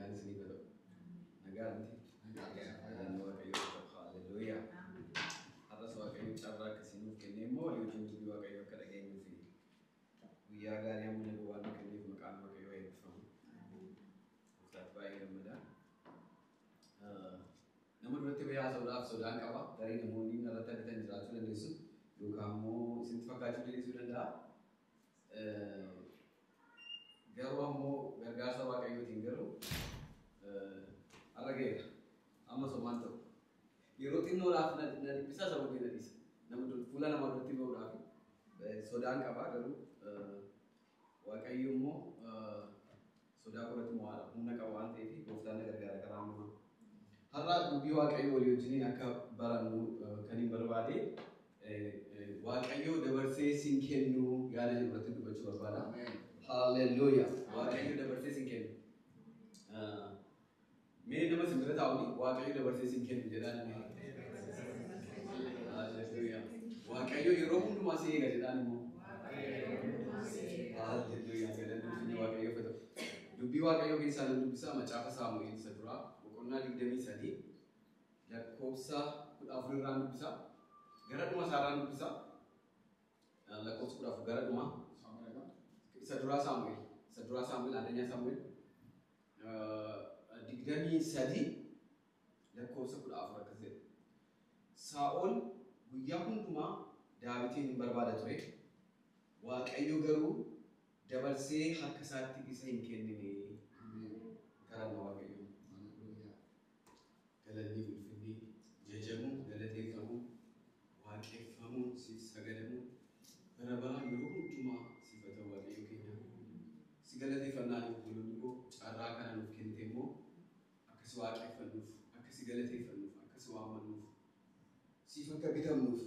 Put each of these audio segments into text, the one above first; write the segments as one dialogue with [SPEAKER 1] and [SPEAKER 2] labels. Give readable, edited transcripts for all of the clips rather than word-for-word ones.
[SPEAKER 1] Nagaan isiniif haa ta'u. Nagaan miti. Nagaan Waaqayyoo haa ta'u. Haaleluyyaa. Har'as Waaqayyo carraa akkasii nuuf kennee immoo walii wajjin dubbii Waaqayyoo akka dhageenyuu fi guyyaa gaarii amma nu waan nu kenneef maqaan Waaqayyoo eebbifamu. Gooftaatti baay'ee gammada. Nama duratti bahee haasa'uudhaaf sodaan qaba. Tarii namoonni narratti argitan jiraachuu dandeessu yookaan immoo isinitti fakkaachuu dhiisuu danda'a. Garuu ammoo gargaarsa Waaqayyootiin garuu har'a ga'eera. Amma somaan ta'u. Yeroo xinnoodhaaf na dhiphisaa isa booddee na dhiisa. Nama fuula namaa duratti bahuudhaaf sodaan qaba garuu Waaqayyo immoo sodaa koorratti mo'aadha. Humna qaba waan ta'eef gooftaan na gargaara karaa hundumaa. Har'a dubbii Waaqayyoo walii wajjiniin akka barannu kan hin barbaade Waaqayyo dabarsee sin kennu yaada jedhu irratti dubbachuu barbaada. Haaleluyyaa. Waaqayyo dabarsee sin kennu. Mee nama sin bira taa'uuni Waaqayyo dabarsee sin kennu jedhaan. Haaleluyyaa. Waaqayyo yeroo hundumaa si eega jedhaan immoo. Haaleluyyaa. Galanni ulfinni Waaqayyoof haa ta'u. Dubbii Waaqayyoo keessaa nan dubbisaa macaafa Saamu'eel isa duraa boqonnaa 23 lakkoofsa 14 irraan dubbisaa. Gara dhuma isaarraan dubbisaa. Lakkoofsa 14 gara dhumaa. Isa duraa Saamu'eel. Isa duraa Saamu'eel አንደኛ Saamu'eel 23 lakkoofsa 14 akkas jedha. Saa'ol guyyaa hundumaa Daawitiin hin barbaada ture. Waaqayyo garuu dabarsee harka isaatti isa hin kennine. Kadhannaa Waaqayyoo. Galanni ulfinni jajamu, galateeffamu, waaqeffamu, siif sagadamu bara baraan yeroo hundumaa siif haa ta'u Waaqayyo keenya. Si galateeffannaa obboloonni koo carraa kana nuuf kennite immoo akka si waaqeffannuuf, akka si galateeffannuuf, akka si waammannuuf, siif akka bitamnuuf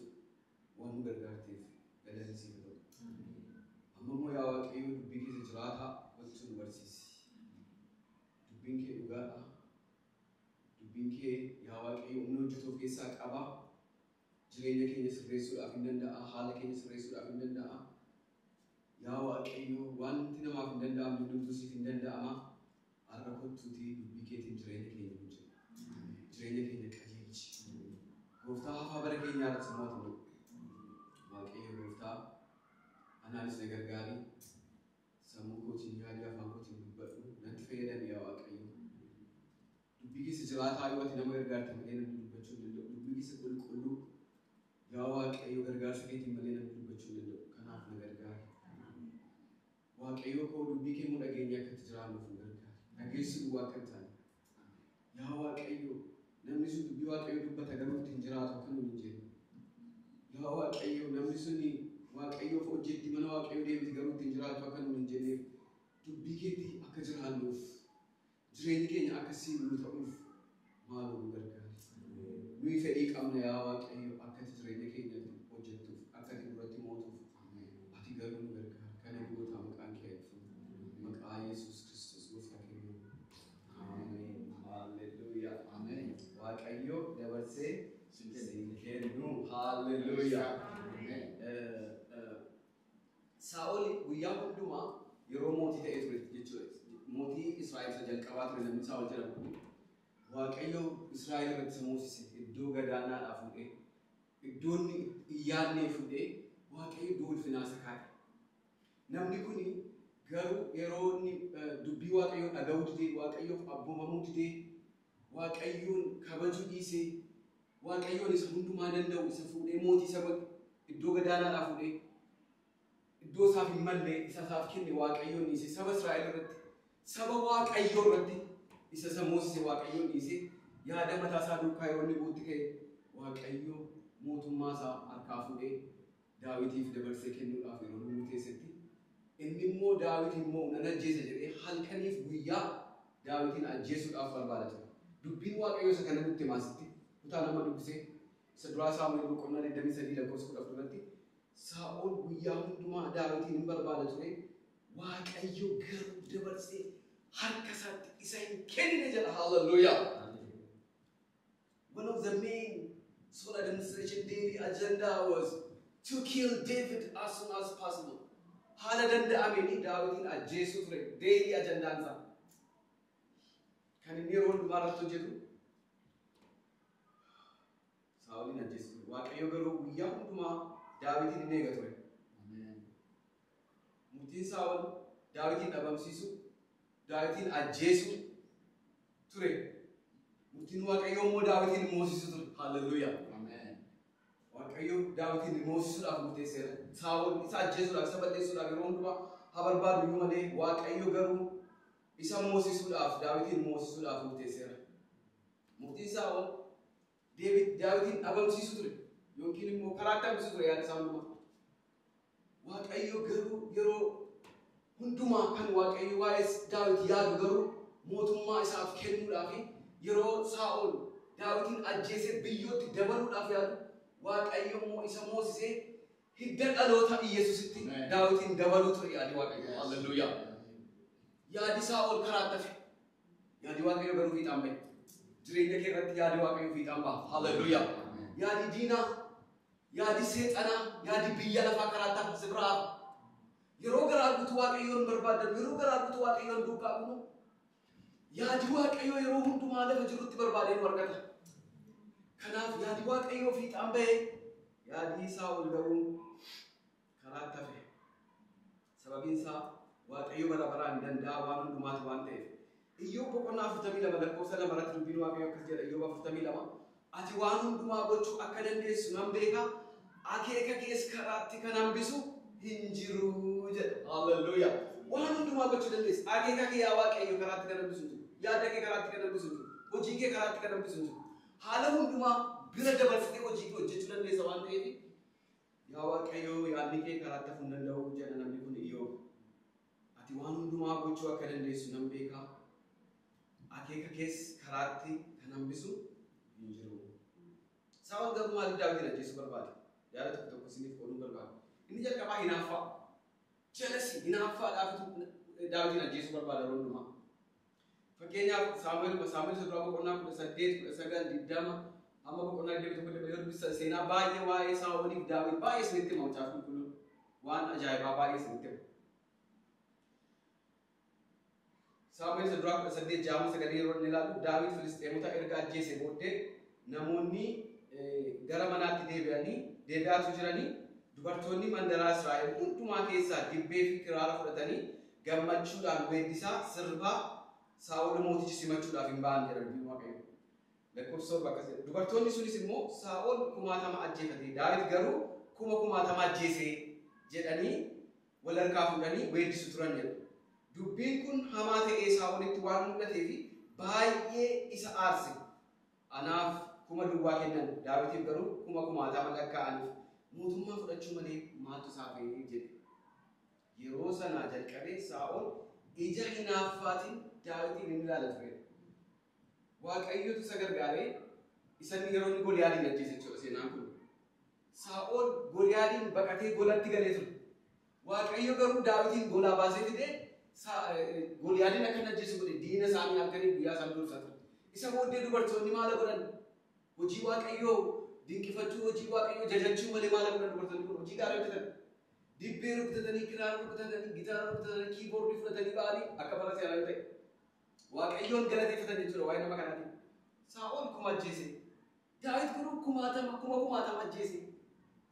[SPEAKER 1] waan nu gargaarteef galanni siif haa ta'u. Amma immoo yaa Waaqayyo dubbii keessa jiraataa gochuu nu barsiisi. Dubbiin kee dhugaadha. Dubbiin kee yaa Waaqayyo humna hojjetu of keessaa qaba. Jireenya keenya sirreessuudhaaf hin danda'a. Haala keenya sirreessuudhaaf hin danda'a. Yaa Waaqayyo wanti namaaf hin danda'amne hundumtuu siif hin danda'ama. Har'a kottuutii dubbii keetiin jireenya keenya hojjedhu. Jireenya keenya qajeelchi. Gooftaa hafaa bara keenyaa irratti mootummaa. Waaqayyo gooftaa anaanis na gargaari. Sammuu kootiin yaadii afaan kootiin dubbadhu. Natti fayyadami yaa Waaqayyo. Dubbii keessa jiraataa yoo ati nama gargaarte malee namni dubbachuu hin danda'u. Dubbii keessa qulqulluu yaa Waaqayyo gargaarsa keetiin malee namni dubbachuu hin danda'u. Kanaaf na gargaari. Waaqayyo koo dubbii kee immoo dhageenya akka itti jiraannuuf nu gargaari. Dhageessu duwwaa akka hin taane. Yaa Waaqayyo namni sun dubbii Waaqayyo dubbata garuu itti hin jiraatu akka nuun hin jenne. Yaa Waaqayyo namni sun Waaqayyoof hojjetti mana Waaqayyo deemti garuu itti hin jiraatu akka nuun hin jenneef dubbii keetti akka jiraannuuf jireenyi keenya akka siin nu ta'uuf maaloo nu gargaari. Nuyi fedhii qabna yaa Waaqayyo akka ati jireenya keenya hojjettuuf akka ati nurratti mootuuf ati garuu nu gargaari. Kana gootaa maqaan kee eebbifamu. Maqaa Yesuus Kiristoos gooftaa keenya. Ameen. Haaleluyyaa. Waaqayyo dabarsee sin kennu. Haaleluyyaa. Saa'ol guyyaa hundumaa yeroo mootii ta'ee ture jechuudha. Mootii Israa'el isa jalqabaa ture namni Saa'ol jedhamu kun Waaqayyo Israa'el irratti isa moosise iddoo gadaanaadhaa fuudhee iddoo inni hin yaadnee fuudhee Waaqayyo iddoo ulfinaa isa kaa'e. Namni kun garuu yeroo inni dubbii Waaqayyoo dhaga'uu didee Waaqayyoof abboomamuu didee Waaqayyoon kabajuu dhiisee Waaqayyoon isa hundumaa danda'u isa fuudhee mootii isa godhe iddoo gadaanaadhaa fuudhee iddoo isaaf hin malle isa isaaf kenne Waaqayyoon dhiise saba Israa'el irratti saba Waaqayyoo irratti isa isa moosise Waaqayyoon dhiise yaada mataa isaa duukaa yeroo inni buutti ka'e Waaqayyo mootummaa isaa harkaa fuudhee Daawitiif dabarsee kennuudhaaf yeroo inni murteessetti inni immoo Daawit immoo nan ajjeesa jedhee halkaniif guyyaa Daawitiin ajjeesuudhaaf barbaada ture. Dubbiin Waaqayyoo isa kana nutti himaasitti kutaa nama dubbisee isa duraa Saamu'eel boqonnaa 23 lakkoofsa 14 irratti Saa'ol guyyaa hundumaa Daawitiin hin barbaada ture. Waaqayyo garuu dabarsee harka isaatti isa hin kennine jedha. Hallelujah. One of the main Saul administration daily agenda was to kill David as soon as possible. Haala danda'ameen Daawitiin ajjeesuu ture daily agendaan isaa. Kan inni yeroo hundumaa irratti hojjetu Saa'olin ajjeesu. Waaqayyo garuu guyyaa hundumaa Daawitiin in eega ture. Murtiin Saa'ol Daawitiin dhabamsiisu, Daawitiin ajjeesu ture. Murtiin Waaqayyoo immoo Daawitiin moosisu ture. Halleluuyaa. Waaqayyo Daawitiin moosisuudhaaf murteesseera. Saa'ol isa ajjeesuudhaaf, isa balleessuudhaaf yeroo hundumaa haa barbaadu iyyuu malee Waaqayyo garuu isa moosisuudhaaf, Daawitiin moosisuudhaaf murteesseera. Murtiin Saa'ol Daawitiin dhabamsiisu ture yookiin immoo karaa hambisuu ture yaada isaa hundumaa. Waaqayyo garuu yeroo hundumaa kan Waaqayyo waa'ee Daawit yaadu garuu mootummaa isaaf kennuudhaaf yeroo Saa'ol Daawitiin ajjeesee biyyootti dabaluudhaaf yaadu Waaqayyo immoo isa moosisee hidda dhaloota Iyesuusitti Daawitiin dabaluu ture yaadi Waaqayyo. Halleluuyaa. Yaadi Saa'ol karaa hafe. Yaadi Waaqayyo garuu fiixaan bahe. Jireenya kee irratti yaadi Waaqayyo fiixaan baha. Halleluuyaa. Yaadi diinaa, yaadi seexanaa, yaadi biyya lafaa karaa hafa si biraa hafa. Yeroo garaa guutuu Waaqayyoon barbaadan, yeroo garaa guutuu Waaqayyoon duukaa bu'u, yaadi Waaqayyoo yeroo hundumaa lafa jirutti barbaadee nu argata. Kanaaf yaadi Waaqayyoo fiixaan bahee, yaadi Saa'ol garuu karaatti hafe. Sababiin isaa Waaqayyo bara baraan danda'a waan hundumaati waan ta'eef. Iyyoob boqonnaa 42 lakkoofsa 2 irratti dubbiin Waaqayyoo akkas jedha. Iyyoob 42 ati waan hundumaa gochuu akka dandeessu nan beeka, akeeka kees karaatti kan hambisu hin jiru jedha. Halleluuyaa. Waan hundumaa gochuu dandeessa. Akeeka kee yaa Waaqayyo karaatti kan hambisu hin jiru. Yaada kee karaatti kan hambisu hin jiru. Hojii kee karaatti kan hambisu hin jiru. Haala hundumaa bira dabarsitee hojii kee hojjechuu dandeessa waan ta'eef yaa Waaqayyo yaadni kee karaatti hafuu hin danda'u jedha namni kun Iyyoob. Ati waan hundumaa gochuu akka dandeessu nan beeka. Akeeka kees karaatti kan hambisu hin jiru. Saa'ol garuu maaliif Daawitiin ajjeesuu barbaade? Yaada tokko tokko isiniif qooduu barbaade. Inni jalqabaa hinaaffaa. Jalasi hinaaffaadhaafitu Daawitiin ajjeesuu barbaada yeroo hundumaa. Fakkeenyaaf Saamu'eel isa duraa boqonnaa 18, 19, 20 hamma boqonnaa 21 yoo dubbistan seenaa baay'ee waa'ee Saa'oliif Daawit baay'ee isinitti hima Macaafa Qulqulluun. Waan ajaa'ibaa baay'ee isinitti hima. Saamu'eel isa duraa 18 6-9 yeroo inni ilaalu Daawit Filisxeemota erga ajjeese booddee namoonni gara manaatti deebi'aatu jiranii dubartoonni mandaraa Israa'el hundumaa keessaa dibbee fi kiraara fudhatanii gammachuudhaan weeddisaa sirbaa Saa'ol mootichi simachuudhaaf hin ba'an jedha dubbiin Waaqayyoo. Lakkoofsa 7 akkas jedha. Dubartoonni sunis immoo Saa'ol 10,000 ajjeefate, Daawit garuu 10,000 ajjeese jedhanii wal harkaa fuudhanii weeddisu turan jedha. Dubbiin kun hamaa ta'ee Saa'olitti waan mul'atee fi baay'ee isa aarse. Anaaf 1,000 duwwaa kennan, Daawitiif garuu 10,000 lakkaa'aniif mootummaa fudhachuu malee maaltu isaaf jedhe. Yeroo sanaa jalqabee Saa'ol ija hinaaffaatiin Daawitiin hin ilaala ture. Waaqayyotu isa gargaaree isa yeroo inni Goliyaadiin ajjeese jechuudha seenaan kun. Saa'ol Goliyaadiin baqatee golatti galee ture. Waaqayyo garuu Daawitiin golaa baasee fidee Goliyaadiin akka inni ajjeesu godhe diina isaanii halkanii guyyaa isaan dursaa ture. Isa booddee dubartoonni maal godhan? Hojii Waaqayyoo dinqifachuu, hojii Waaqayyoo jajachuu malee maal godhan dubartoonni kun? Hojii gaarii hojjetan. Dibbee rukutatanii, kiraara rukutatanii, gitaara rukutatanii, kiiboordii fudhatanii ba'anii akka bara seeraa yoo ta'e. Waaqayyoon galateeffatan jechuudha waa'ee nama kanaatiin. Saa'ol 1,000 ajjeese. Daawit garuu 10,000 ajjeese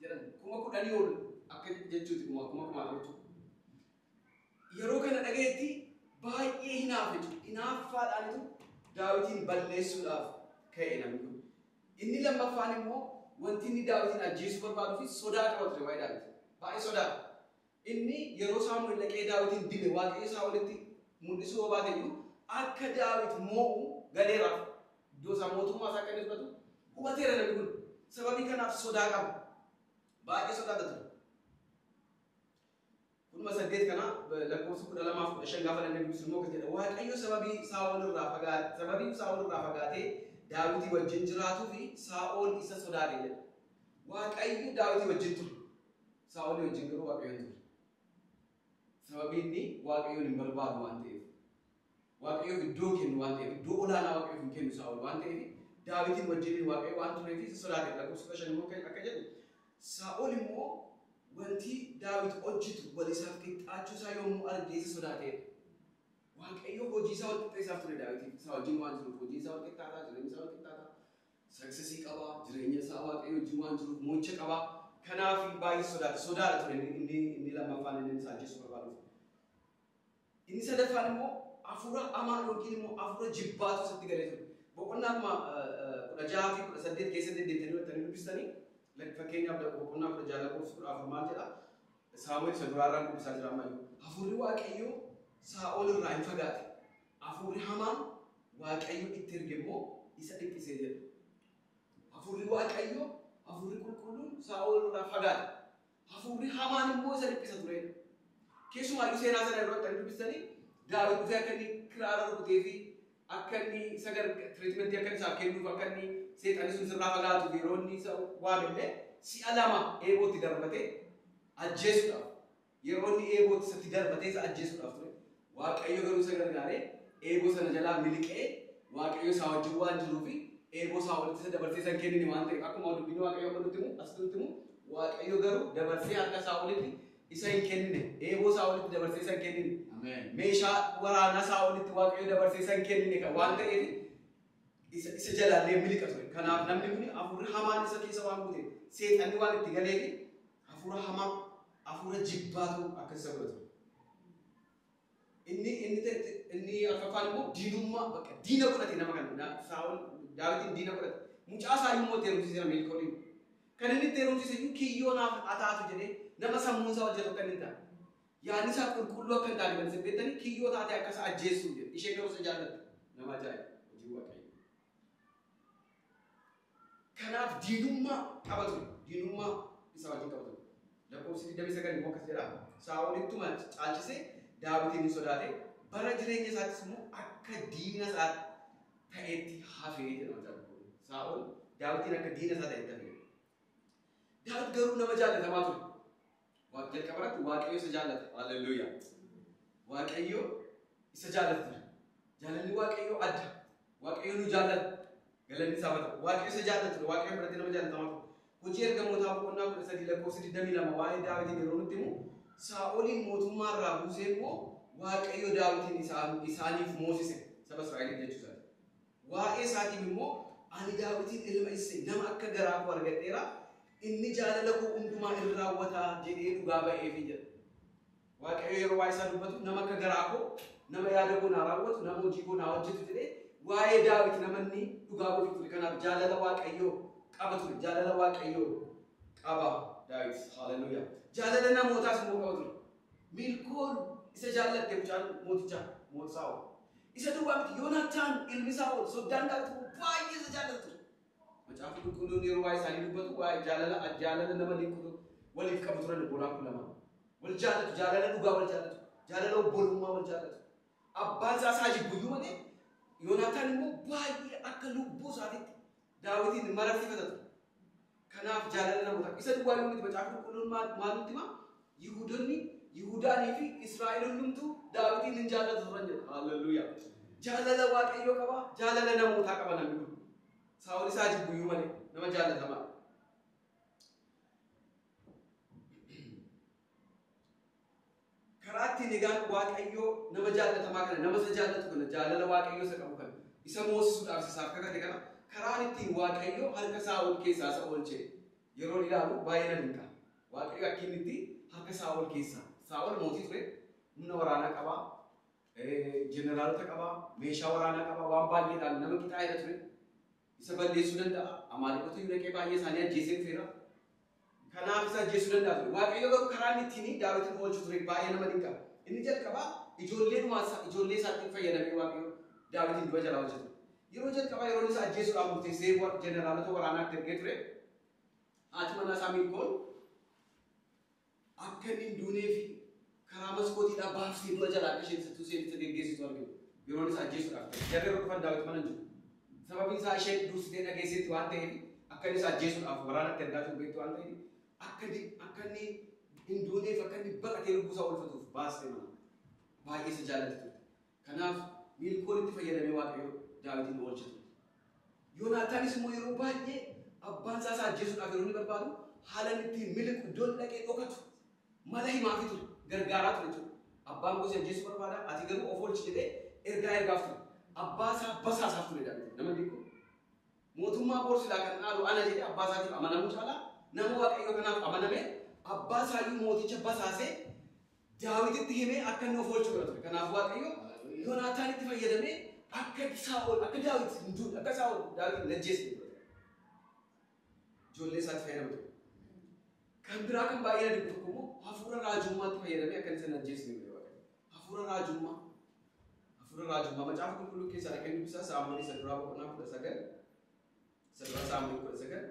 [SPEAKER 1] jedhan. 10,000 ol akka jechuuti 10,000 jechuudha. Yeroo kana dhagayetti baay'ee hinaafe jechuudha. Hinaaffaadhaanitu Daawitiin balleessuudhaaf ka'e namni kun. Inni lammaffaan immoo wanti inni Daawitiin ajjeesuu barbaaduu fi sodaa qaba ture waa'ee Daawit. Baay'ee sodaa. Inni yeroo Saamu'eel dhaqee Daawitiin dibe Waaqayyo Saa'olitti mul'isuu yoo baate iyyuu akka Daawit moo'u galeeraaf iddoo isaa mootummaa isaa akka inni fudhatu hubateera namni kun. Sababii kanaaf sodaa qaba. Baay'ee sodaata ture. Kunuma 8 kana lakkoofsa 12 fi 15 gaafa dandeenyu dubbisnu immoo akkas jedha. Waaqayyo sababii Saa'ol irraa fagaatee Daawitii wajjin jiraatuu fi Saa'ol isa sodaate jedha. Waaqayyo Daawitii wajjin ture. Saa'ol wajjin garuu Waaqayyoon ture. Sababii inni Waaqayyoon hin barbaadu waan ta'eef. Waaqayyoof iddoo kennu waan ta'eef, iddoo olaanaa Waaqayyoof hin kennu Saa'ol waan ta'eef, Daawitiin wajjin Waaqayyo waan tureef isa sodaate. Lakkoofsa 15 immoo akka jedhu Saa'ol immoo wanti Daawit hojjetu wal isaaf qixxaachuu isaa yommuu arge isa sodaateedha. Waaqayyo hojii isaa wal qixxeessaaf ture Daawitiif. Isaa wajjin waan jiruuf hojii isaa wal qixxaataa, jireenya isaa wal qixxaataa, successii qabaa, jireenya isaa Waaqayyo wajjin waan jiruuf mo'icha qabaa. Kanaaf baay'ee sodaata. Sodaadha ture inni lammaffaan inni isaa ajjeesuu barbaaduuf. Inni sadaffaan immoo hafuura hamaa yookiin immoo hafuura jibbaatu isatti galee ture. Boqonnaa 16 fi 18 keessa deddeebitanii hubattanii dubbistanii, fakkeenyaaf boqonnaa 16 lakkoofsa 14 maal jedha? Saamu'eel isa duraarraan dubbisaa jira ammayyuu. Hafuurri Waaqayyoo Saa'ol irraa hin fagaate. Hafuurri hamaan Waaqayyo itti erge immoo isa dhiphisee jedha. Hafuurri Waaqayyoo, hafuurri qulqulluun Saa'ol irraa fagaate. Hafuurri hamaan immoo isa dhiphisa ture. Keessumaayyuu seenaa sana yeroo itti dubbistanii, Daawit dhufee akka inni kiraara rukutee fi akka inni isa treatmentii akka isaaf kennuuf, akka inni seexanni sun sirraa fagaatuuf yeroo inni isa waamillee si'a lama eebootti darbatee ajjeesuudhaaf, yeroo inni eebootti isatti darbatee isa ajjeesuudhaaf ture. Waaqayyo garuu isa gargaaree eeboo sana jalaa miliqee, Waaqayyo isaa wajjin waan jiruu fi eeboo isaa walitti isa dabarsee isa hin kennine waan ta'eef, akkuma dubbiin Waaqayyo amma nutti himu, asitti nutti himu, Waaqayyo garuu dabarsee harka isaa olitti isa hin kennine, eeboo isaa olitti dabarsee isa hin kennine. Meeshaa waraanaa isaa olitti Waaqayyo dabarsee isa hin kennine kan waan ta'eef isa jalaallee miliqa ture. Kanaaf namni kun hafuurri hamaan isa keessa waan guute, seexanni waan itti galeef, hafuura hamaa, hafuura jibbaatu akka isa godhatu. Inni arfaffaan immoo diinummaa, bakka diina godhate nama kana. Saa'ol Daawitiin diina godhate. Mucaa isaa immoo itti heerumsiiseera Meelkooliin. Kan inni itti heerumsiise iyyuu kiyyoo naaf ataatu jedhee, nama sammuun isaa hojjetu akka inni hin taane. Yaadni isaa qulqulluu akka hin taane kan isin beektanii, kiyyoo taate akka isa ajjeessuuf jedhe. Isheen garuu isa jaallatte. Nama ajaa'iba hojii Waaqayyoo. Kanaaf diinummaa qaba ture. Diinummaa isaa wajjin qaba ture. Lakkoofsi 29 immoo akkas jedha. Saa'olittuma caalchisee Daawitiin hin sodaate, bara jireenya isaattis immoo akka diina isaa ta'etti hafee jedha macaafa qulqulluun. Saa'ol Daawitiin akka diina isaa ta'etti hafee. Daawit garuu nama jaallatamaa ture. Jalqaba irratti Waaqayyo isa jaallata. Haaleluyyaa. Waaqayyo isa jaallata ture. Jaalalli Waaqayyoo adda. Waaqayyo nu jaallata. Galanni isaa bata. Waaqayyo isa jaallata ture. Waaqayyo biratti nama jaallatamaa ture. Hojii Ergamootaa boqonnaa 13 lakkoofsa 22 waa'ee Daawitiin yeroo nutti himu, Saa'oliin mootummaa irraa buusee immoo Waaqayyo Daawitiin isaaniif moosise, saba Israa'eliif jechuu isaati. Waa'ee isaatiif immoo, "Ani Daawitiin ilma Issee nama akka garaa koo argadheera, inni jaalala koo hundumaa in raawwata" jedhee dhugaa ba'eefii jedha. Waaqayyo yeroo waa'ee isaa dubbatu, nama akka garaa koo, nama yaada koo naa raawwatu, nama hojii koo naa hojjetu jedhee waa'ee Daawit nama inni dhugaa ba'uuf ture. Kanaaf jaalala Waaqayyoo qaba ture. Jaalala Waaqayyoo qaba Daawit. Haaleluyyaa. Jaalala namootaas immoo qaba ture. Miilkool isa jaallatte, mucaan mootichaa, mooti Saa'ol. Isa duwwaa miti, Yoonaataan ilmi Saa'ol soddaan Daawit baay'ee isa jaallatu ture. Macaafa qulqulluun yeroo waa'ee isaanii dubbatu, waa'ee jaalala nama dinqu waliif qabu turan obbolaan kun lamaan. Wal jaallatu, jaalala dhugaa wal jaallatu, jaalala obbolummaa wal jaallatu. Abbaan isaa isaa jibbuyyuu malee, Yoonaataan immoo baay'ee akka lubbuu isaatiitti Daawitiin mararfifata ture. Kanaaf jaalala namootaa isa duwwaa yoo miti, macaafa qulqulluun maal nutti hima? Yihuudonni, Yihuudaanii fi Israa'el hundumtuu Daawitiin hin jaallatu turan jedha. Haaleluyyaa. Jaalala Waaqayyoo qaba, jaalala namootaa qaba namni kun. Saa'ol isaa jibbuyyuu malee nama jaallatamaa. Karaa ittiin egaan Waaqayyoo nama jaallatamaa kana, nama isa jaallatu kana, jaalala Waaqayyoo isa qabu kana, isa moosisuudhaaf isaaf kakate kana, karaan ittiin Waaqayyoo harka Saa'ol keessaa isa oolche yeroo ilaalu baay'ee na dinqa. Waaqayyo akka inni itti harka Saa'ol keessaa, Saa'ol mootii ture, humna waraanaa qabaa, jeneraalota qabaa, meeshaa waraanaa qabaa, waan baay'eedhaan nama qixaa'eedha ture. Isa balleessuu danda'a. Amaaleqota iyyuu dhaqee baay'ee isaanii ajjeesee dhufeera. Kanaaf isa ajjeesuu danda'a ture. Waaqayyo garuu karaa inni ittiin Daawitin oolchu ture baay'ee nama dinqa. Inni jalqabaa ijoollee isaatti fayyadamee Waaqayyo Daawitin du'a jalaa oolche ture. Yeroo jalqabaa yeroo inni isa ajjeesuudhaaf murteessee jeneraalota waraanaatti ergee ture. Haati manaa isaa Miilkool akka inni hin duunee fi karaa maskootiidhaa baaftee du'a jalaa akka isheen isheen isa geggeessitu argina. Yeroo inni isa ajjeesuudhaaf ta'e. Jarri yeroo dhufan Daawit mana hin jiru. Sababiin isaa isheen dursitee dhageesseetti waan ta'eef, akka inni isa ajjeesuudhaaf waraanatti ergaa jiru beektu waan ta'eef, akka inni hin duuneef, akka inni baqatee lubbuu isaa oolfatuuf baaste mana. Baay'ee isa jaallatti turte. Kanaaf Miilkoolitti fayyadamee Waaqayyo Daawitiin oolche ture. Yoonaataanis immoo yeroo baay'ee abbaan isaa isa ajjeesuudhaaf yeroo inni barbaadu, haala inni ittiin miliqu, iddoo inni dhaqee dhokatu mala himaafii ture. Gargaaraa ture jechuudha. Abbaan koo si ajjeesuu barbaada, ati garuu of oolchi jedhee ergaa ergaaf ture. Abbaa isaa basaasaaf ture Daawit. Nama dinqu. Mootummaa boorsilaa kan dhaalu ana jedhee abbaa isaatiif amanamuu caalaa nama Waaqayyo kanaaf amaname abbaa isaayyuu mooticha basaasee Daawititti himee akka inni of oolchu godha ture. Kanaaf Waaqayyo Yoonaataanitti fayyadamee akka Saa'ol akka Daawit hin duune akka Saa'ol Daawit hin ajjeesne godha. Ijoollee isaatti fayyadama ture. Kan biraa kan baay'ee na dhibu tokko immoo hafuura raajummaatti fayyadamee akka inni sana ajjeesne godhe Waaqayyo. Hafuura raajummaa. Hafuura raajummaa macaafa qulqulluu keessaa dhaqee dubbisaa Saamu'eel isa duraa boqonnaa 19 isa duraa Saamu'eel 19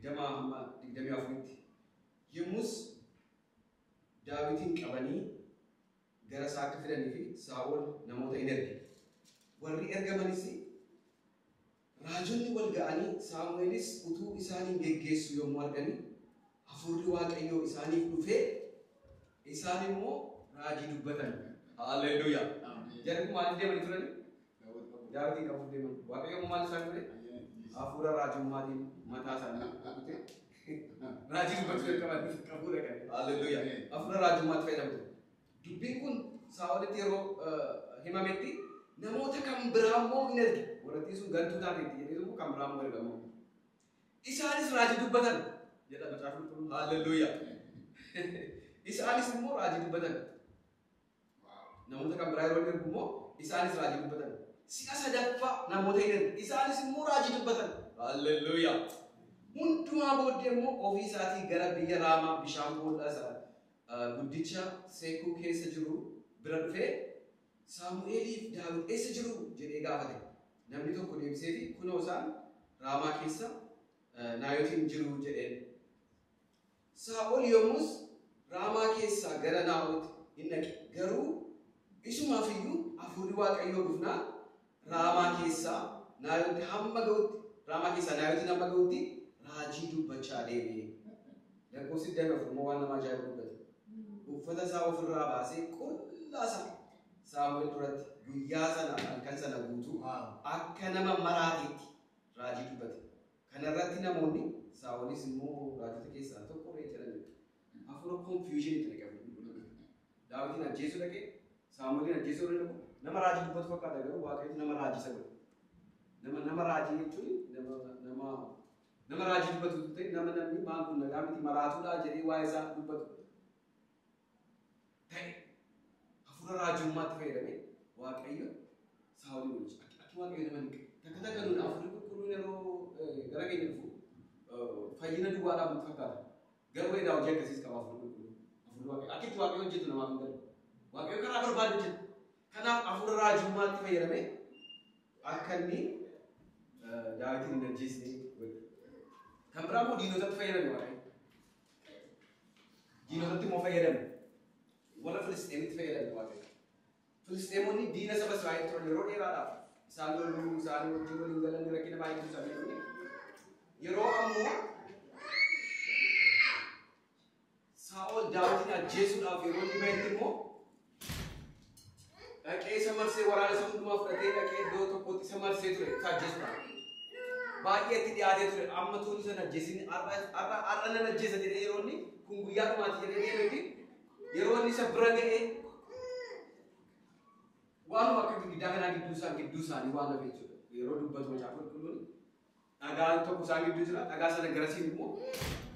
[SPEAKER 1] 20 hamma 24tti. Yommus Daawitiin qabanii gara isaa akka fidanii fi Saa'ol namoota in erge. Warri ergamanis raajonni wal ga'anii Saamu'eelis utuu isaaniin geggeessu yommuu arganii hafuurri Waaqayyoo isaaniif dhufee isaan immoo raajii dubbatan. Haalleluuyaa. Jarri kun maaliif deemanii turani? Daawitiin qabuuf deeman. Waaqayyo immoo maal isaan godhe? Hafuura raajummaatiin mataa isaanii rukute. Raajii dubbachuu jalqaban qabuu dhaqan. Haalleluuyaa. Hafuura raajummaatti fayyadamtu. Dubbiin kun Saa'olitti yeroo himametti namoota kan biraa immoo hin erge. Warrattiin sun gantuu taateetti jedhee immoo kan biraa immoo ergamu. Isaanis raajii dubbatan jedha macaafa qulqulluun. Haalleluuyaa. Isaanis immoo raajii dubbatan. Namoota kan biraa yeroo ergu immoo isaanis raajii dubbatan. Si'a sadaffaa namoota hin erge. Isaanis immoo raajii dubbatan. Haalleluuyaa. Hundumaa booddee immoo ofii isaatii gara biyya Raamaa bishaan boolla isaa guddicha Seekuu keessa jiru bira dhufee Saamu'eeliif Daawit eessa jiru jedhee gaafate. Namni tokko deebiseefi kunoo isaan Raamaa keessa Naayotiin jiru jedheen. Saa'ol yommus Raamaa keessaa gara Naa'ot hin dhaqe. Garuu isumaaf iyyuu hafuurri Waaqayyoo dhufnaan Raamaa keessaa Naayotti hamma ga'utti Raamaa keessaa Naayotiin hamma ga'utti raajii dubbachaa deeme. Lakkoofsi 24 immoo waan nama ajaa'ibu dubbate. Uffata isaa ofirraa baasee qullaa isaa Saamu'eel duratti guyyaa sana halkan sana guutuu akka nama maraateetti raajii dubbate. Kanarratti namoonni Saa'olis immoo raajota keessaa tokko ree jedhan. Hafuura confusion itti dhaqe. Daawitiin ajjeesuu dhaqe, Saamu'eelin ajjeesuu dhaqe, nama raajii dubbatu fakkaata garuu Waaqayyotu nama raajii isa godhe. Nama nama raajii jechuun nama nama nama raajii dubbatu ta'e nama namni maal kun nagaa miti maraatuudha jedhee waa'ee isaa dubbatu ta'e. Hafuura raajummaatti fayyadamee Waaqayyo Saa'olin oolche. Akki Waaqayyo nama hin takka takka nuun hafuurri qulqulluun yeroo gara keenya dhufu fayyina duwwaadhaaf nutti fakkaata. Garuu edaa hojii akkasiis qaba hafuurri qulqulluun. Hafuurri Waaqayyo akkitti Waaqayyo hojjetu namaaf hin galu. Waaqayyo karaa barbaadu hojjeta. Kanaaf hafuura raajummaatti fayyadamee akka inni Daawitiin hin ajjeesne godhe. Kan biraa immoo diinotatti fayyadame Waaqayyo. Diinotatti immoo fayyadame. Warra Filisxeemitti fayyadame Waaqayyo. Filisxeemonni diina saba Israa'el turan yeroo dheeraadhaaf. Isaan loluu, isaan wajjin waliin galan rakkina baay'eetu isaanii dhufe. Yeroo ammoo Saa'ol Daawitiin ajjeesuudhaaf yeroo inni bahetti immoo dhaqee isa marsee waraana isa hundumaa fudhatee dhaqee iddoo tokkotti isa marsee ture isa ajjeesuudhaaf. Baay'ee itti dhiyaatee ture amma tuun isa ajjeesin har'a nan ajjeesa jedhee yeroo inni kun guyyaa dhumaati jedhee deemetti yeroo inni isa bira ga'ee waanuma akka girgiddaa kanaa gidduu isaanii waan hafe jechuudha. Yeroo dubbatu macaafa qulqulluun dhagaan tokko isaan gidduu jira, dhagaa sana garasiin immoo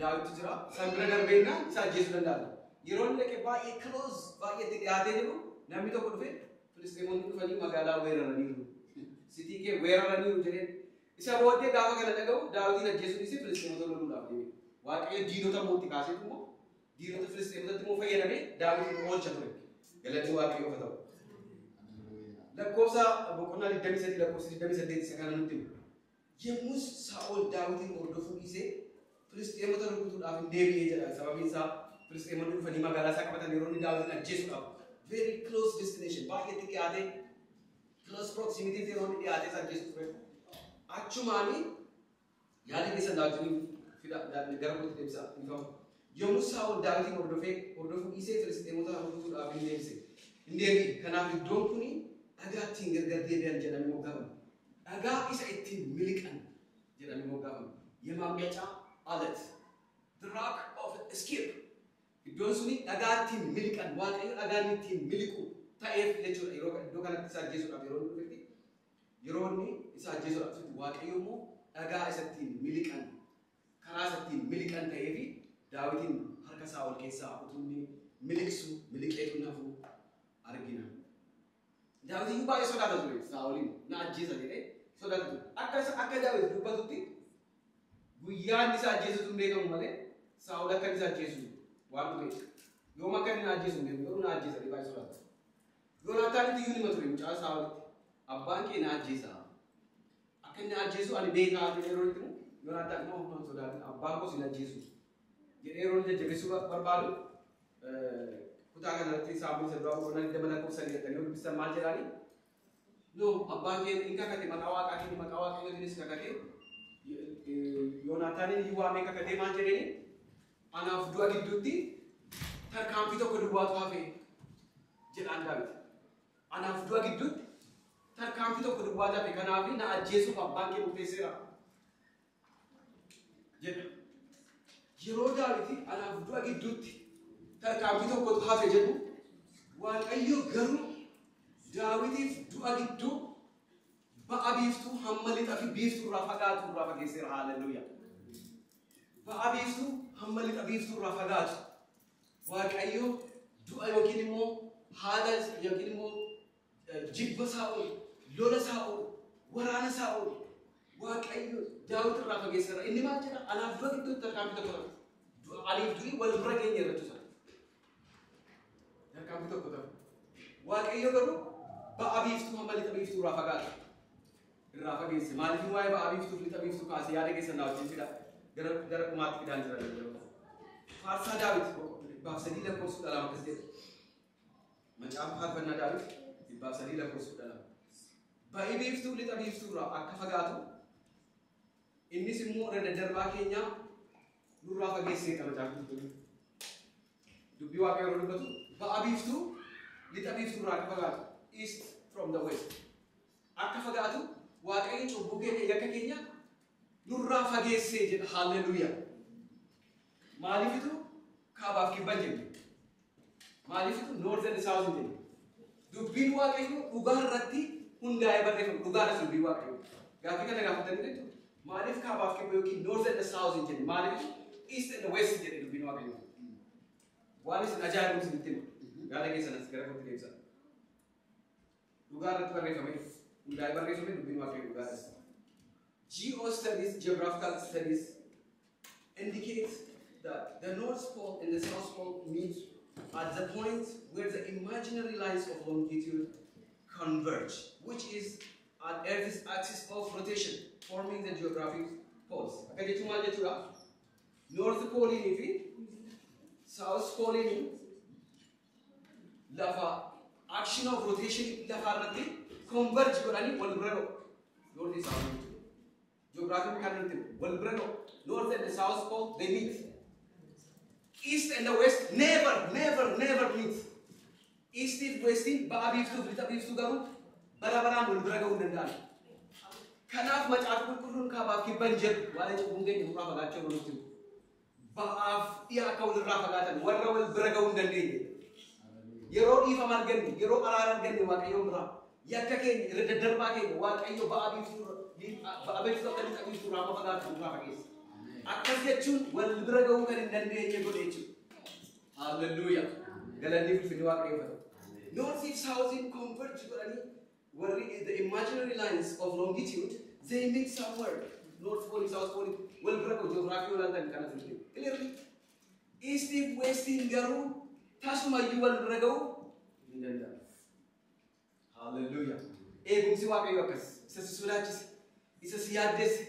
[SPEAKER 1] Daawittu jira. Isaan bira darbeennaan isa ajjeesuu danda'a. Yeroo inni dhaqee baay'ee close baay'ee itti dhiyaatee jiru namni tokko dhufee Filisxeemonni dhufanii magaalaa weeraraniiru. Sitii kee weeraraniiru jedheen. Isa booddee gaafa kana dhaga'u Daawitiin ajjeesuu dhiisee Filisxeemota loluudhaaf deeme. Waaqayyo diinota immoo itti kaaseetu immoo diinota Filisxeemotatti immoo fayyadamee Daawitiin oolcha ture. Galanni Waaqayyoof haa ta'u. Lakkoofsa boqonnaa 23 lakkoofsa 28 isa kana nutti hima. Yommus Saa'ol Daawitiin hordofuu dhiisee Filisxeemota rukutuudhaaf hin deebi'ee jedha. Sababiin isaa Filisxeemonni dhufanii magaalaa isaa qabatan yeroo inni Daawitiin ajjeesuudhaaf very close destination baay'eetti dhiyaatee close proximity yeroo inni dhiyaatee isa ajjeesu ture. Achumaanii yaada keessan Daawitiin fida gara kootti deebisa dhiifama. Yommuu Saa'ol Daawitiin hordofuu dhiisee Filisxeemota rukutuudhaaf hin deebise. Hin deebi'e. Kanaaf iddoon kuni dhagaa ittiin gargar deebi'an jedhamee moggaafame. Dhagaa isa ittiin miliqan jedhamee moggaafame. የማምለጫ አለት, the rock of escape. Iddoon suni dhagaa ittiin miliqan, Waaqayyo dhagaa inni ittiin miliqu ta'eef jechuudha. Yeroo iddoo kanatti isa ajjeesuudhaaf yeroo inni dhufetti, yeroo inni isa ajjeesuudhaaf dhufetti, Waaqayyo immoo dhagaa isa ittiin miliqan, karaa isa ittiin miliqan ta'eefi Daawitiin harka Saa'ol keessaa utuu inni miliqsu, miliqeetu nafu argina. Daawit iyyuu baay'ee sodaata ture Saa'oliin na ajjeesa jedhee sodaata ture. Akka Daawit dubbatutti guyyaan isa ajjeesutu hin beekamu malee Saa'ol akka inni isa ajjeesu waan dhumeef. Yoom akka inni na ajjeesu hin beeku, garuu na ajjeesa jedhee baay'ee sodaata. Yoonaataanitti iyyuu nima ture mucaa Saa'olitti. Abbaan kee na ajjeesa. Akka inni na ajjeesu ani beekaa jedhee yeroo itti himu, Yoonaataan immoo humna hin sodaatin, abbaan koos hin ajjeesu jedhee yeroo inni jajjabeessuu barbaadu, kutaa kanarratti Saamu'eel isa duraa boqonnaa 20 lakkoofsa 9 jedhanii yoo dubbistan maal jedhaani? No, abbaan kee hin kakate maqaa Waaqaatiin, maqaa Waaqayyootiinis kakate. Yoonaataaniin iyyuu waamee kakatee maal jedheeni? Anaaf du'a gidduutti tarkaanfii tokko duwwaatu hafe jedhaan Daawit. Anaaf du'a gidduutti tarkaanfii tokko duwwaatu hafe, kanaaf na ajjeesuuf abbaan kee murteesseera jedha. Yeroo Daawit anaaf du'a gidduutti tarkaanfii tokkotu hafe jedhu, Waaqayyo garuu Daawitiif du'a gidduu ba'a biiftuu hamma lixa fi biiftuu irraa fagaatu irraa fageesseera. Haaleluyyaa. Ba'a biiftuu hamma lixa biiftuu irraa fagaatu. Waaqayyo du'a yookiin immoo haala yookiin immoo jibba Saa'ol, lola Saa'ol, waraana Saa'ol Waaqayyo Daawit irraa fageesseera. Inni maal jedha? Anaaf du'a gidduutti tarkaanfii tokko tafe. Aniif du'i wal bira geenye irratti sana. Tarkaanfii tokko tafe. Waaqayyo garuu ba'a biiftuu hamma lixa biiftuu irraa fagaatu. Irraa fageesse. Maaliif waa'ee ba'a biiftuu fi lixa biiftuu kaase? Yaada keessan naa wajjin fida. Gara dhumaatti fidaan jira. Faarsaa Daawit 103 lakkoofsa 12 akkas jedha. Macaafa faarfannaa Daawit 103 lakkoofsa 12. Ba'i biiftuu lixa biiftuu irraa akka fagaatu, innis immoo irra daddarbaa keenyaa nurraa fageesseedha macaafa qulqulluu. Dubbii Waaqayyoo yeroo dubbatu ba'a biiftuu lixa biiftuu irraa akka fagaatu, east from the west akka fagaatu, Waaqayyo cubbuu keenya, yakka keenya nurraa fageessee jedha. Haalleluuyaa. Maaliifitu kaabaaf kibba hin jenne? Maaliifitu north and south hin jenne? Dubbiin Waaqayyoo dhugaa irratti hundaa'ee barreeffama. Dhugaadhas dubbiin Waaqayyoo. Gaaffii kana gaafatanii jechuudha. Maaliif kaabaaf kibba yookiin north and south hin jenne? Maaliif east and west jedhe dubbiin Waaqayyoo? Waan isin ajaa'ibu isinitti hima. Yaada keessan as gara kootti deebisa. Dhugaa irratti barreeffame, hundaa'ee barreeffame dubbiin Waaqayyoo dhugaadhas. Geo studies, geographical studies indicate that the North Pole and the South Pole meet at the point where the imaginary lines of longitude converge, which is at Earth's axis of rotation, forming the geographic poles. Akka jechuun maal jechuudha? North Pole fi South Pole lafa action of rotation lafa irratti converge godhanii wal bira ga'u. North fi South jechuudha. Geographic kan nuti wal bira ga'u. North and the South Pole, they meet. East and the West never, never, never meet. East fi Westiin, ba'a biiftuu fi lixa biiftuu garuu bara baraan wal bira ga'uu hin danda'an. Kanaaf macaafa qulqulluun kaabaaf kibba hin jedhu, waa'ee cubbuun keenya nurraa fagaachuu yeroo nutti himu. Ba'aaf dhi'a akka walirraa fagaatan, warra wal bira ga'uu hin dandeenye. Yeroo dhiifama arganne, yeroo araara arganne Waaqayyoon biraa, yakka keenya, irra daddarbaa keenya Waaqayyo ba'a biiftuu akka lixa biiftuu irraa amma fagaatu nurraa fageessa. Akkas jechuun wal bira ga'uu kan hin dandeenye godhe jechuudha. Hallelujah. Galanni ulfinni Waaqayyoof haa ta'u. North fi Southiin converge godhanii warri the imaginary lines of longitude, they meet somewhere. North Pole, South Pole wal bira ga'u, geography olaaltan kanas hin jiru. Clearly. East fi Westiin garuu tasumayyuu wal bira ga'uu hin danda'amu. Hallelujah. Eegumsi Waaqayyo akkas isa si sodaachise, isa si yaaddesse,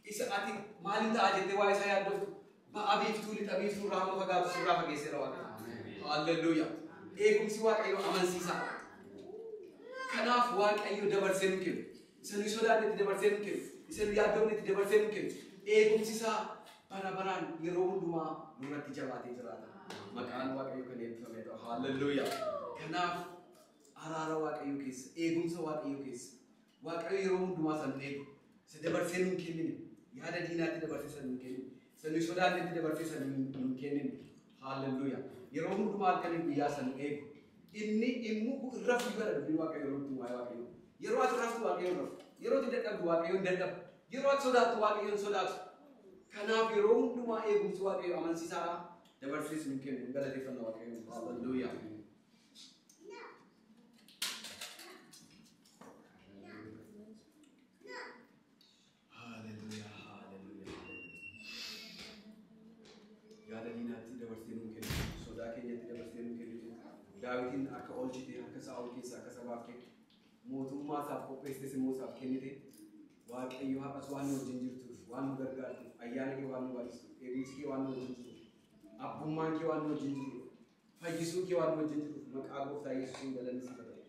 [SPEAKER 1] isa ati maaliin ta'a jettee waa'ee isaa yaaddoftu, ba'a biiftuu lixa biiftuu irraa hamma fagaatu sirraa fageesseera Waaqayyo. Hallelujah. Eegumsi Waaqayyo amansiisaa. Kanaaf Waaqayyo dabarsee nu kennu. Isa nuyi sodaannetti dabarsee nu kennu. Isa nu yaaddofnetti dabarsee nu kennu. Eegumsi isaa bara baraan yeroo hundumaa nurratti jabaatee jiraata. Maqaan Waaqayyo kan eebbifame ta'u. Hallelujah. Kanaaf araara Waaqayyo keessa, eegumsa Waaqayyo keessa. Waaqayyo yeroo hundumaa san nu eegu. Isa dabarsee nu hin kennine. Yaada diinaatti dabarsee san nu hin kennine. Isa nuyi sodaannetti dabarsee san nu hin kennine. Haalleluuyaa. Yeroo hundumaa halkanii guyyaa san eegu. Inni immoo rafu gara dubbii Waaqayyoo nutti waa'ee Waaqayyoo. Yeroo ati raftu Waaqayyoon rafu. Yeroo ati dadhabdu Waaqayyoon dadhabu. Yeroo ati sodaattu Waaqayyoon sodaatu. Kanaaf yeroo hundumaa eegumsi Waaqayyoo amansiisaadha. Dabarsees nu kennu galateeffannaa Waaqayyoon. Haalleluuyaa. Haalleluuyaa. Haalleluuyaa. Yaada diinaatti dabarsee nuu kennitu, sodaa keenyatti dabarsee nuu kennitu, Daawitiin akka oolchite, akka Saa'ol keessa akka sabaaf kenne, mootummaa isaaf qopheessites immoo isaaf kennite, Waaqayyo har'as waan nu wajjin jirtuuf, waan nu gargaartuuf, ayyaana kee waan nu baay'istuuf, eegumsi kee waan nu wajjin jiruuf, abbummaan kee waan nu wajjin jiruuf, fayyisuun kee waan nu wajjin jiruuf, maqaa gooftaa Yesuusiin galanni siif haa ta'u.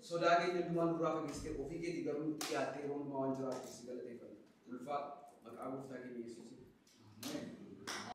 [SPEAKER 1] Sodaa keenya hundumaa nurraa fageessitee ofii keetii garuu nutti dhiyaattee yeroo hundumaa waan jiraattuuf si galateeffanna. Ulfaa maqaa gooftaa keenya Yesuusiin.